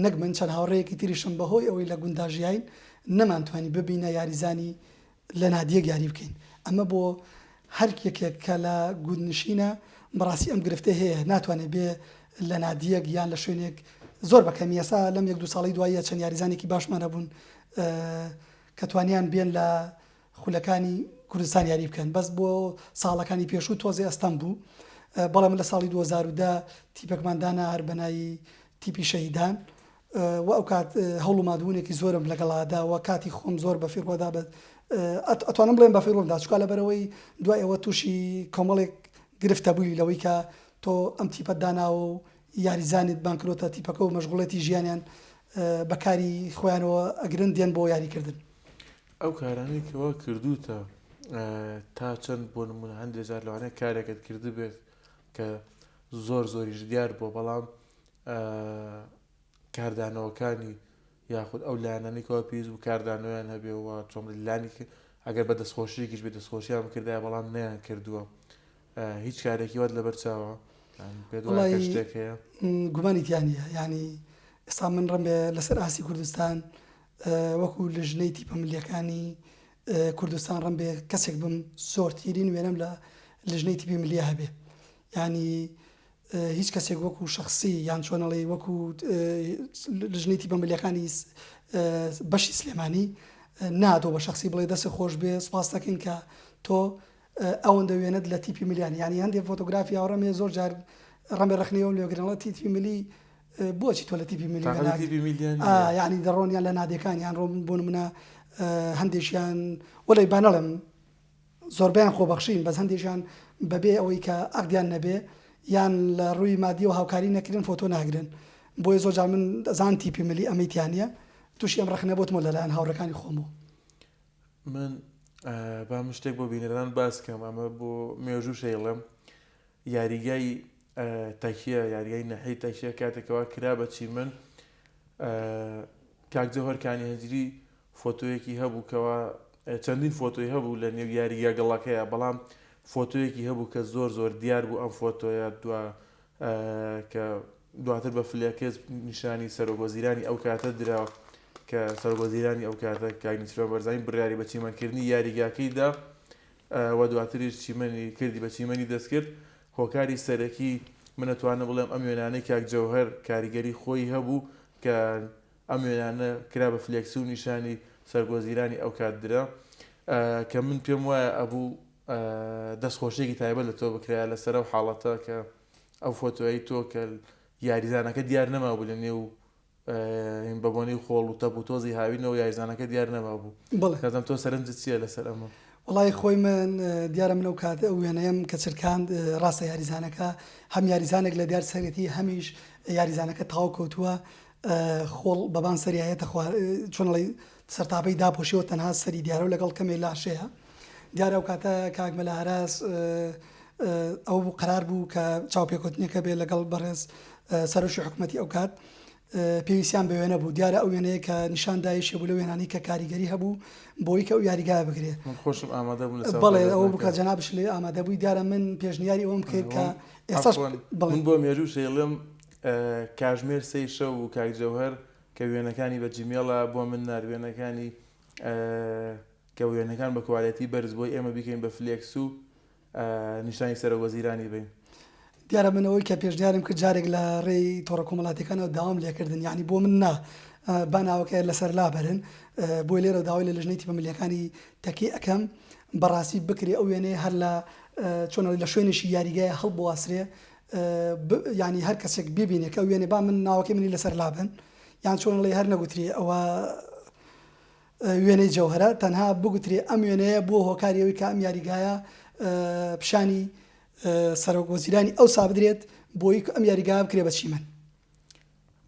نەک من چەند هاوڕێیەکی تریشم بەهۆی ئەوەی لە گوندا ژیاین نەمانتوانی ببینە یاریزانی لە نادیەک یاری بکەین ئەمە بۆ هەر یەکێک کە لە گوندنشینە بەڕاستی ئەم گرفتەی هەیە ناتوانێت بێ لە نادیەک یان لە شوێنێک زۆر بە کەمی ئێستا لەم یەک دوو ساڵەی دواییە چەند یاریزانێکی باشمان هەبوون کە توانیان بێن لە خولەکانی کوردستان یاری بکەن بەس بۆ ساڵەکانی پێشوو تۆزێ ئەستەم بوو بەڵێ من لە ساڵی 2010 تیپێکمان دانا هەر بە ناوی تیپی شەهیدان و ئەوکات هەوڵ و مادبوونێکی زۆرم لەگەڵا دا و کاتی خۆم زۆر بە فیڕۆ دا بە ئەتوانم بڵێم بە فیڕۆم دا چکا لەبەرئەوەی دوای ئەوە تووشی کۆمەڵێک گرفتە بووی لەوەی کە تۆ ئەم تیپەت داناوە و یاریزانت بانکرۆتە تیپەکە و مەشغوڵێتی ژیانیان بە کاری خۆیانەوە ئەگرن دێن بۆ یاریکردن. ئەو کارانەی کەوا کردووتە تا چەند بۆ نموونە هەندێک جار لەوانەیە کارێکت کردبێت کە زۆر زۆریش دیار بووە بەڵام کاردانەوەکانی یاخود ئەو لایەنانەی کەوا پێویست بوو کاردانەوەیان هەبێ و چۆن لانی ئەگەر بە دەستخۆشیەکیش بێ دەستخۆشیان بکردایە بەڵام نەیان کردووە هیچ کارێکی وات لەبەر چاوە پێت وایە کە شتێک هەیە؟ گومانی تیا نییە یانی ئێستا من ڕەنگە لەسەر ئاستی کوردستان وەکو لژنەی تیپە ملیەکانی کوردستان ڕەنبێ کەسێک بم زۆرترین وێنەم لە لژنەی تیپی ملیە هەبێ یانی هیچ کەسێک وەکو شەخسی یان چۆن ئەڵێی وەکو لژنەی تیپە ملیەکانی بەشی سلێمانی ناتۆ بە شەخسی بڵێ دەست خۆش بێ سپاس دەکەین کە تۆ ئەوەندە وێنەت لە تیپی ملیان یانی هەندێک فۆتۆگرافی هاوڕێم هەیە زۆر جار ڕەمێ ڕەخنەی لێ گرن ئەڵێ تیپی ملی بۆچی تۆ لە تیپی ملی تاقەتی وێناگری تیپی ملیان ئا نییە یانی دەڕۆن یان لە نادیەکان یان ڕۆن بۆ نمونە هەندێکیان وەلای با نەڵێم زۆربەیان خۆبەخشین بەس هەندێکیان بەبێ ئەوەی کە عەقدیان نەبێ یان لە ڕووی مادیەوە هاوکاری نەکرێن فۆتۆ ناگرن بۆیە زۆر جار من ئەزانم تیپی ملی ئەمەی تیا نیە توشی ئەم ڕەخنە بۆتمەوە لەلایەن هاوڕێکانی خۆمەوە. من با من شتێک بۆ بینەران باس کەم ئەمە بۆ مێژوو شەیڵێم یاریگای تەکیە یاریگای نەحی تەکیە کاتێکەوە کرا بە چیمەن کاک جەوهەر کانی هەنجری فۆتۆیەکی هەبوو کەوا چەندین فۆتۆی هەبوو لە نێو یاریگا گەڵەکەیە بەڵام فۆتۆیەکی هەبوو کە زۆر زۆر دیار بوو ئەم فۆتۆیە دوا کە دواتر بە فلێکس نیشانی سەرۆک وەزیرانی ئەو کاتە درا کە سەرۆک وەزیرانی ئەو کاتە کاک نێچیرڤان بەرزانی بڕیاری بە چیمەنکردنی یاریگاکەی دا و دواتریش چیمەنی کردی بە چیمەنی دەستکرد هۆکاری سەرەکی من ئەتوانم بڵێم ئەم وێنانەی کاک جەوهەر کاریگەری خۆی هەبوو کە ئەم وێنانە کرا بە فلێکس و نیشانی سەرکوەزیرانی ئەو کات درا کە من پێم وایە ئەبوو دەستخۆشیەکی تایبەت لە تۆ بکرایە لەسەر ئەو حاڵەتە کە ئەو فۆتۆیەی تۆ کە یاریزانەکە دیار نەمابوو لە نێو بە بۆنەی خۆڵ و تەپ و تۆزی هاوینەوە یاریزانەکە دیار نەمابوو بەڵێ. نازانم تۆ سەرنجت چییە لەسەر ئەمە؟ وەڵای خۆی من دیارە من ئەو کات ئەو وێنەیەم کە چرکاند ڕاستە یاریزانەکە هەم یاریزانێک لە دیار سەرێتی هەمیش یاریزانەکە تەواو کەوتووە خۆڵ بەبان سەریا یەتە خوار چۆن ئەڵێی سەرتاپەی داپۆشیەوە تەنها سەری دیارەو لەگەڵ کەمێ لاشەیە دیارە ئەو کاتە کاک مەلا هەراس ئەوە بوو قەرار بوو کە چاوپێکەوتنێکە بێ لەگەڵ بەڕێز سەرۆکی حکومەتی ئەو کات پێویستیان بە وێنە بوو دیارە ئەو وێنەیە کە نیشان دا یەکێ بوو لەو وێنانەی کە کاریگەری هەبوو بۆی کە ئەو یاریگایە بگرێ من خۆشم ئامادە بووم لە بەڵێ ئەوە بوو کە چاوپێکەوتنەکە جەنابش لێ ئامادە بووی دیارە من پێشنیاری ئەوەم کرد کە ئێستاش عەفوەن بەڵێ من بۆ مێژوو شەیڵێم کاژمێر سێی شەو بوو کاک جەوهەر کە وێنەکانی بە جیمێڵا بۆ من نارد وێنەکانی کە وێنەکان بە کوالێتی بەرز بۆی ئێمە بیکەین بە فلێکس و نیشانی سەرۆک وەزیرانی بەین. دیارە من ئەوەی کە پێشنیارم کرد جارێک لە ڕێی تۆڕە کۆمەڵاتیەکانەوە داوام لێکردن یانی بۆ من نا با ناوەکە لەسەر لابەرن بۆیە لێرەوە داوای لە لژنەی تیپە ملیەکانی تەکی ئەکەم بەڕاستی بکرێ ئەو وێنەیە هەر لە چۆن لە شوێنێکی یاریگایە هەڵبواسرێ یانی هەر کەسێک بیبینێ کە ئەو وێنەیە با من ناوەکەی منی لەسەر لابەن یان چۆن ئەڵێی هەر نەگوترێ ئەوە وێنەی جەوهەرە تەنها بگوترێ ئەم وێنەیە بووە هۆکاری ئەوەی کە ئەم یاریگایە پیشانی سەرۆک وەزیرانی ئەوسا بدرێت بۆی ئەم یاریگایە بکرێ بە چیمەن.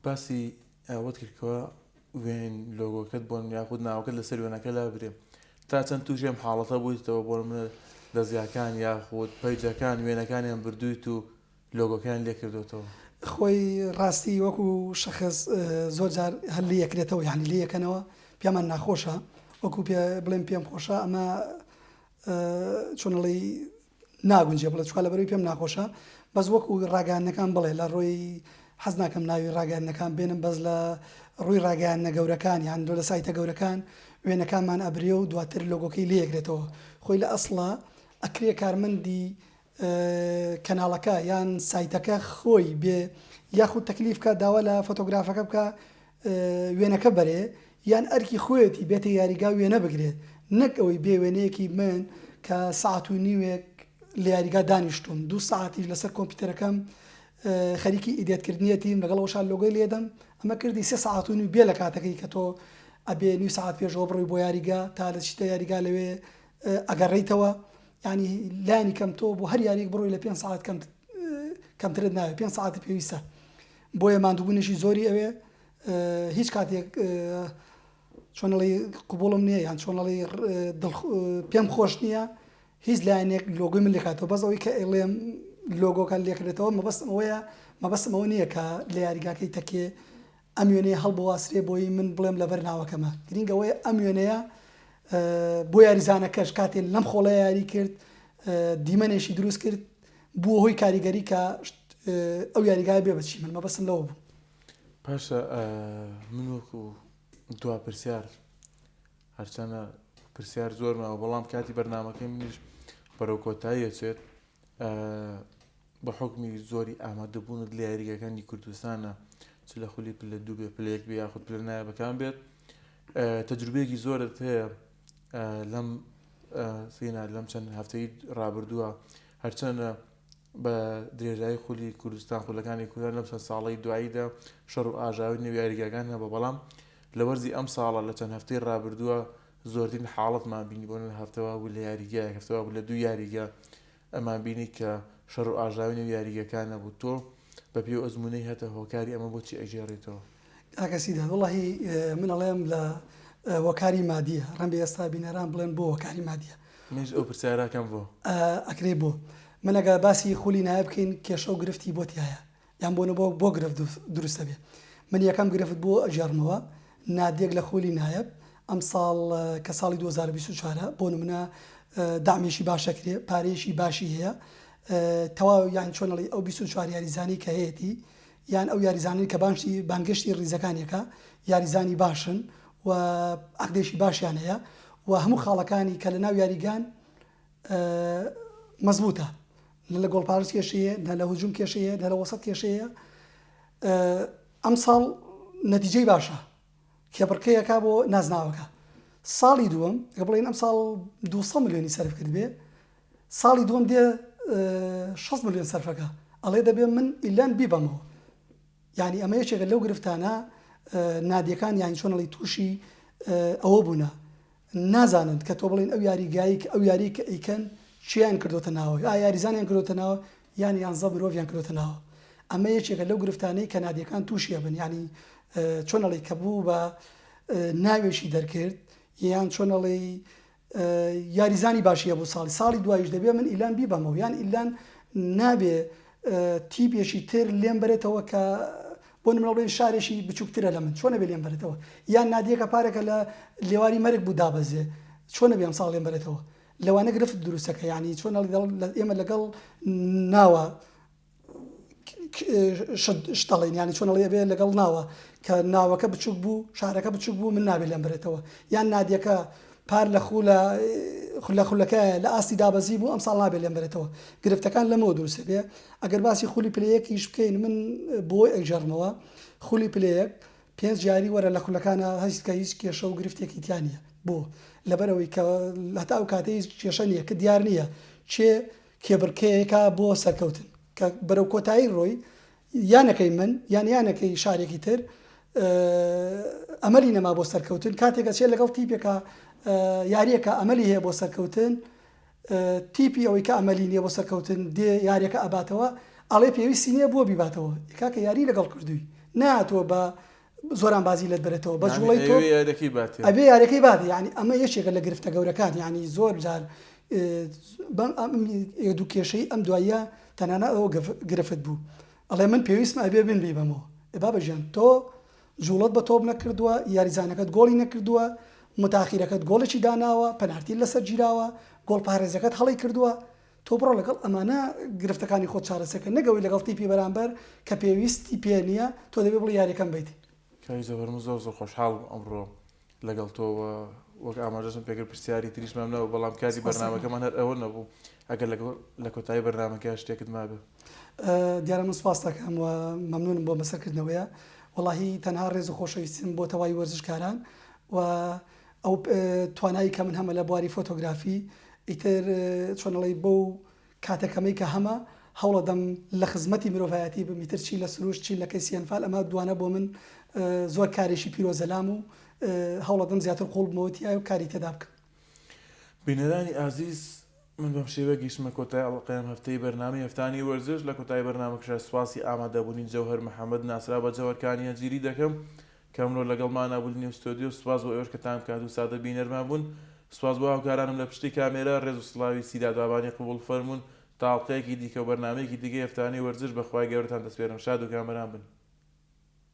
باسی ئەوەت کرد کەوا وێن لۆگۆکەت بۆن یاخود ناوەکەت لەسەر وێنەکە لابرێ تا چەند تووشی ئەم حاڵەتە بوویتەوە بۆ نمونە دەزگاکان یاخود پەیجەکان وێنەکانیان بردوویت و لۆگۆکەیان لێ کردۆتەوە؟ خۆی ڕاستی وەکو شەخس زۆر جار هەر لێ ئەکرێتەوە یانی لێ ئەکەنەوە پێمان ناخۆشە وەکو پێ بڵێم پێم خۆشە ئەمە چۆن ئەڵێی. ناگونجێ بڵێ چکا لەبەرەوەی پێم ناخۆشە بەس وەکو ڕاگەیاندنەکان بڵێ لە ڕووی حەز ناکەم ناوی ڕاگەیاندنەکان بێنم بەس لە ڕووی ڕاگەیاندنە گەورەکان یان لە سایتە گەورەکان وێنەکانمان ئەبرێ و دواتر لۆگۆکەی لێ ئەکرێتەوە خۆی لە ئەسڵا ئەکرێ کارمەندی کەناڵەکە یان سایتەکە خۆی بێ یاخود تەکلیف بکا داوا لە فۆتۆگرافەکە بکا وێنەکە بەرێ یان ئەرکی خۆیەتی بێتە یاریگا وێنە بگرێت نەک ئەوەی بێ وێنەیەکی من کە سەعات و نیوێک لە یاریگا دانیشتوم دوو سەعاتیش لەسەر کۆمپیوتەرەکەم خەریکی edit کردنیەتیم لەگەڵ ئەوەشا لۆگۆی لێدەم ئەمە کردی سێ سەعات و نیو بێ لە کاتەکەی کە تۆ ئەبێ نیو سەعات پێشەوە بڕۆی بۆ یاریگا تا دەچیتە یاریگا لەوێ ئەگەڕێیتەوە یانی لانی کەم تۆ بۆ هەر یاریەک بڕۆی لە پێنج سەعات کەم کەمترت ناوێت پێنج سەعاتی پێویستە بۆیە ماندووبوونێکی زۆری ئەوێ هیچ کاتێک چۆنڵی قوبوڵم نییە یان چۆنڵی دڵ پێم خۆش نییە هیچ لایەنێک لۆگۆی من لێکاتەوە بەس ئەوەی کە ئەڵێم لۆگۆکە لێکرێتەوە مەبەستم ئەوەیە مەبەستم ئەوە نییە کە لە یاریگاکەی تەکێ ئەم وێنەیە هەڵبواسرێ بۆی من بڵێم لەبەر ناوەکەمە گرینگ ئەوەیە ئەم وێنەیە بۆ یاریزانەکەش کاتێ لەم خۆڵەیە یاری کرد دیمەنێکی دروست کرد بووە هۆی کاریگەری کە ئەو یاریگای بێ بەچی من مەبەستم لەوە بوو. باشە من وەکو دوا پرسیار هەرچەنە پرسیار زۆر ماوە بەڵام کاتی بەرنمەکەی منیش بەرەو کۆتایی ئەچێت بە حوکمی زۆری ئامادەبوونت لە یاریگاکانی کوردستانە چ لە خولی پلە دوو بێ پلە یەک بێ یاخود پلە نایابەکان بێت تەجروبەیەکی زۆرت هەیە لەم سینا لەم چەند هەفتەی ڕابردووە هەرچەندە بە درێژایی خولی کوردستان خولەکانی کوردستان لەم چەند ساڵەی دواییدا شەڕ و ئاژاوی نێو یاریگاکان هەبوو بەڵام لە وەرزی ئەم ساڵە لە چەند هەفتەی ڕابردووە زۆرترین حاڵەتمان بینی بۆ هەفتەوە بوو لە یاریگایەک هەفتەوە بوو لە دوو یاریگا ئەمان بینی کە شەڕ و ئاژاوەی نێو یاریگەکان نەبوو، تۆ بە پێی ئەو ئەزموونەی هەتە هۆکاری ئەمە بۆ چی ئەگێڕیتەوە؟ کاکە سیداد وەڵاهی من ئەڵێم لە هۆکاری مادیە، ڕەنبێ ئێستا بینەران بڵێن بۆ هۆکاری مادیە؟ منیش ئەو پرسیارە ئەکەم بۆ؟ ئەکرێ بۆ؟ من ئەگەر باسی خولی نایاب بکەین کێشە و گرفتی بۆ تیایە، یان بۆ نە بۆ گرفت دروست ئەبێ من یەکەم گرفت بۆ ئەگێڕمەوە نادیەک لە خولی نایەب ئەمساڵ کە ساڵی 2024 بۆ نمونە دامێکی باشەکرێ پارەیەکی باشی هەیە تەواو یان چۆنەڵی ئەو 24 یاریزانی کە هەیەتی یان ئەو یاریزانانی کە بانشی بانگشتی ریزەکانیەکە یاریزانی باشن و عقدێکی باشیان هەیە و هەموو خاڵەکانی کە لە ناو یاریگان مەزبوتە نە لە گۆڵپارێز کێشەی هەیە نە لە هجوم کێشەی هەیە نە لە وەسەت کێشەی هەیە ئەمساڵ نەتیجەی باشە کێبڕکێیەکە بۆ نازناوەکە ساڵی دووەم گە بڵێن ئەم ساڵ 200 ملیۆنی سەرف کرد بێ ساڵی دووەم دێ 6 ملیۆن سەرفەکە ئەڵێ دەبێ من ئیلان بیبەمەوە یانی ئەمە یەکێکە لەو گرفتانە نادیەکان یانی چۆن ئەڵێی تووشی ئەوە بوونە نازانن کە تۆ بڵێن ئەو یاریگایی کە ئەو یاری کە ئەیکەن چیان کردۆتە ناوە ئا یاریزانیان کردۆتە ناوە یان یانزە مرۆڤیان کردۆتە ناوە ئەمە یەکێکە لەو گرفتانەی کە نادیەکان تووشی ئەبن یانی چۆن ئەڵێی کە بوو بە ناوێکی دەرکرد یان چۆن ئەڵێی یاریزانی باشی هەبوو ساڵی ساڵی دوایش دەبێ من ئیلان بیبەمەوە یان ئیلان نابێ تیپێکی تر لێم بەرێتەوە کە بۆ نمونە بڵێن شارێکی بچووکترە لە من چۆن ئەبێ لێم بەرێتەوە یان نادیەکە پارێکە لە لێواری مەرگ بوو دابەزێ چۆن ئەبێ ئەمساڵ لێم بەرێتەوە لەوانە گرفت دروستەکە یعنی چۆن ئێمە لەگەڵ ناوە شت دەڵێن یانی چۆن ئەڵێ ئەبێ لەگەڵ ناوە کە ناوەکە بچوک بوو شارەکە بچوک بوو من نابێ لێم برێتەوە یان نادیەکە پار لە خولە لە خولەکە لە ئاستی دابەزی بوو ئەمساڵ نابێ لێم برێتەوە گرفتەکان لەمەوە دروست بێ ئەگەر باسی خولی پلەیەکیش بکەین من بۆی ئەگێڕمەوە خولی پلەیەک پێنج یاری وەرە لە خولەکانە هەست کە هیچ کێشە و گرفتێکی تیا نییە بۆ لەبەرەوەی کە هەتا ئەو کاتە هیچ کێشە نییە کە دیار نییە کێ کێبڕکێیەکە بۆ سەرکەوتن کە بەرەو کۆتایی ڕۆی یانەکەی من یان یانەکەی شارێکی تر ئەمەلی نەما بۆ سەرکەوتن کاتێک ئەچێت لەگەڵ تیپێکە یاریەکە ئەمەلی هەیە بۆ سەرکەوتن تیپی ئەوەی کە ئەمەلی نییە بۆ سەرکەوتن دێ یاریەکە ئەباتەوە ئەڵێ پێویستی نییە بۆ بیباتەوە کاکە یاری لەگەڵ کردووی ناتوە بە زۆرانبازی لێت بەرێتەوە بە جوڵەی تۆ ئەبێ یاریەکەی باتێ یعنی ئەمە یەکێکە لە گرفتە گەورەکان یعنی زۆر جار بەم دوو کێشەی ئەم دواییە تەنانە ئەوە گرفت بوو ئەڵێ من پێویستمە ئەبێ بن بیبەمەوە ئێ بابە ژیان تۆ جوڵەت بە تۆپ نەکردووە یاریزانەکەت گۆڵی نەکردووە متاخیرەکەت گۆڵێکی داناوە پەنارتی لەسەر گیراوە گۆڵپارێزەکەت هەڵی کردووە. تۆ بڕۆ لەگەڵ ئەمانە گرفتەکانی خۆت چارەسەر کە نەک ئەوەی لەگەڵ تیپی بەرامبەر کە پێویستی پێ نییە تۆ دەبێ بڵێی یاریەکەم بەیت. کاک جەوهەر من زۆر زۆر خۆشحاڵم ئەمڕۆ لەگەڵ تۆ و وەک ئاماژەشم پێکرد پرسیاری تریشمان نەبوو بەڵام کاتی بەرنامەکەمان هەر ئەوە نەبوو ئەگەر لە کۆتایی بەرنامەکە شتێکت مابێ. دیارە من سوپاست دەکەم و مەمنونم بۆ بەسەرکردنەوەیە وەڵاهی تەنها ڕێز و خۆشەویستیم بۆ تەواوی وەرزشکاران و ئەو توانایی کە من هەمە لە بواری فۆتۆگرافی ئیتر چۆن ئەڵێی بەو کاتە کەمەی کە هەمە هەوڵەدەم لە خزمەتی مرۆڤایەتی بم ئیتر چی لە سروشت چی لە کەیسی ئەنفال ئەمە دوانە بۆ من زۆر کارێکی پیرۆزە لام و هەوڵەدەم زیاتر قوڵ بمەوە تیای و کاری تێدا بکەم. بینەرانی ئازیز من بەم شێوەیە گەیشتمە کۆتایی ئەڵقەی ئەم هەفتەی بەرنامەی هەفتانی وەرزش، لە کۆتایی بەرنامەکەشا سوپاسی ئامادەبوونی جەوهەر محەمەد ناسراو بە جەوهەر کانی هەجیری دەکەم کە ئەمرۆ لەگەڵمانا بوو لە نێو ستۆدیۆ، سوپاس بۆ ئێوەش کە تا ئەم کات و ساتە بینەرمان بوون، سوپاس بۆ هاوکارانم لە پشتی کامێرا، ڕێز و سڵاوی سیداد بابانی قبوڵ فەرموون، تا ئەڵقەیەکی دیکە و بەرنامەیەکی دیکەی هەفتانەی وەرزش بە خوای گەورەتان دەسپێرم شاد و کامەران بن.